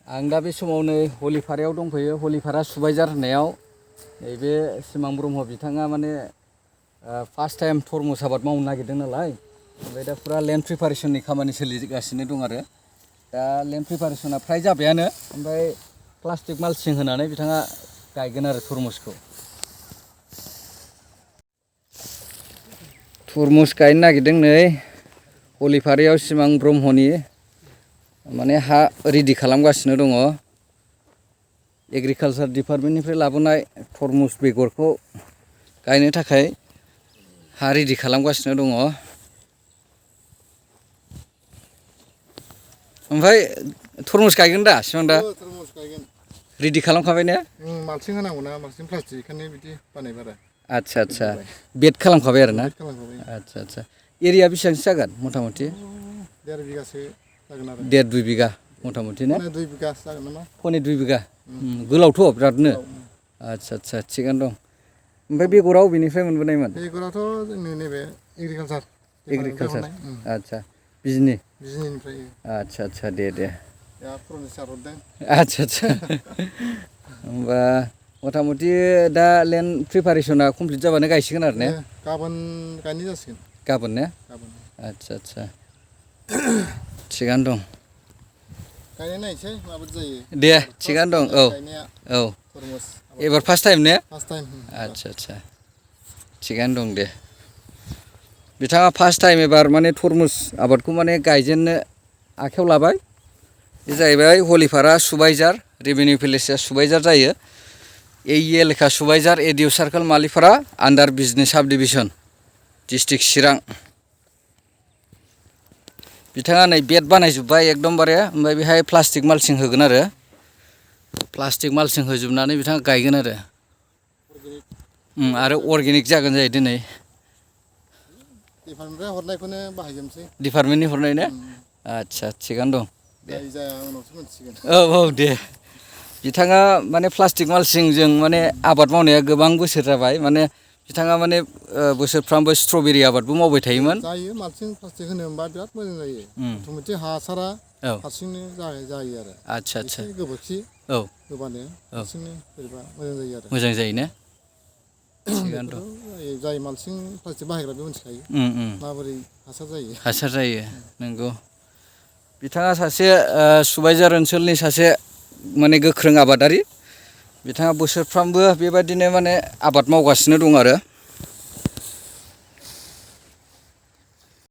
आं दा बे समाव नै हलिपारायाव दंफैयो हलिपारा सुबायजार होननायाव नैबे सिमां ब्रह्म बिथाङा माने फार्स्ट टाइम थरमुस आबाद मावनो नागिरदों नालाय ओमफ्राय दा फुरा लेन्ड प्रिपारेसननि खामानि सोलिगासिनो दं आरो दा लेन्ड प्रिपारेसना फ्राय जाबायानो ओमफ्राय प्लास्टिक माल्चिं होनानै बिथाङा गायगोन आरो थरमुसखौ थरमुस गायनो नागिरदों नै हलिपारायाव सिमां ब्रह्मनि माने हा रेडि खालामगासिनो दङ एग्रिकालचार डिपार्टमेन्टनिफ्राय लाबोनाय थरमुस बेगरखौ गायनो थाखाय हा रेडि खालामगासिनो दङ ओमफ्राय थरमुस गायगोन दा सिमां दा थरमुस गायगोन रेडि खालामखाबाय ने माल्चिं होनांगौ ना माल्चिं प्लास्टिक बेखायनो बिदि बानायबाय आरो आच्छा आच्छा बेड खालामखाबाय आरो ना बेड खालामखाबाय आच्छा आच्छा एरिया बेसेबांसो जागोन मथा मथि 1.5 बिगासो जागोन आरो 1.5-2 बिगा मथा मथि ना 2 बिगासो जागोन नामा 1.5-2 बिगा गोलावथ' बिरादनो आच्छा आच्छा थिगानो दं ओमफ्राय बेगरा अबेनिफ्राय मोनबोनायमोन बेगराथ' जोंनि नैबे एग्रिकालचार आच्छा बिजनिनिफ्राय बिजनिनिफ्राय आच्छा आच्छा दे दे दा प्रडिउसार हरदों आच्छा आच्छा होमबा मथा मथि दा लेन्ड प्रिपारेसना कमप्लिट जाबानो गायसिगोन आरो ने गाबोन गायनाय जासिगोन गाबोन ने गाबोन आच्छा आच्छा थिगानो दं गायनाय नायसै माबायदि जायो दे थिगानो दं औ औ थरमुस एबार फार्स्ट टाइम ने फार्स्ट टाइम आच्छा आच्छा थिगानो दं दे बिथाङा फार्स्ट टाइम एबार माने थरमुस आबादखौ माने गायजेननो आखायाव लाबाय बे जाहैबाय हलिपारा सुबायजार रेभिनिउ भिलेजआ सुबायजार जायो এই এলাকা Subaijar ADO circle Malipara under business sub division district Chirang बिथाङा नै बेड बानायजोब्बाय एकदमबारे ओमफ्राय बेहाय प्लास्टिक माल्चिं होगोन आरो प्लास्टिक माल्चिं होजोबनानै बिथाङा गायगोन आरो अर्गेनिक जागोन जायो दिनै डिपार्टमेन्टनिफ्राय हरनायखौनो बाहायजोबसै डिपार्टमेन्टनि हरनाय ने आच्छा थिगानो दं जाया उनावसो मोनसिगोन औ दे बिथाङा माने प्लास्टिक माल्चिंजों माने आबाद मावनाया गोबां बोसोर जाबाय माने बिथाङा माने बोसोरफ्रामबो स्ट्रबेरि आबादबो मावबाय थायोमोन जायो माल्चिं प्लास्टिक होनो मोनबा बिराद मोजां जायो अट'मेटिक हासारा हारसिंनो जायो आरो आच्छा आच्छा गोबोरखि औ होबानो हारसिंनो बोरैबा मोजां जायो आरो मोजां जायो ने थिगानो दं जाय माल्चिं प्लास्टिक बाहायग्रा बे मिथिखायो माबोरै हासार जायो नंगौ बिथाङा सासे सुबायजार ओनसोलनि सासे माने गोख्रों आबादारि बिथाङा बोसोरफ्रामबो बेबायदिनो माने आबाद मावगासिनो दं आरो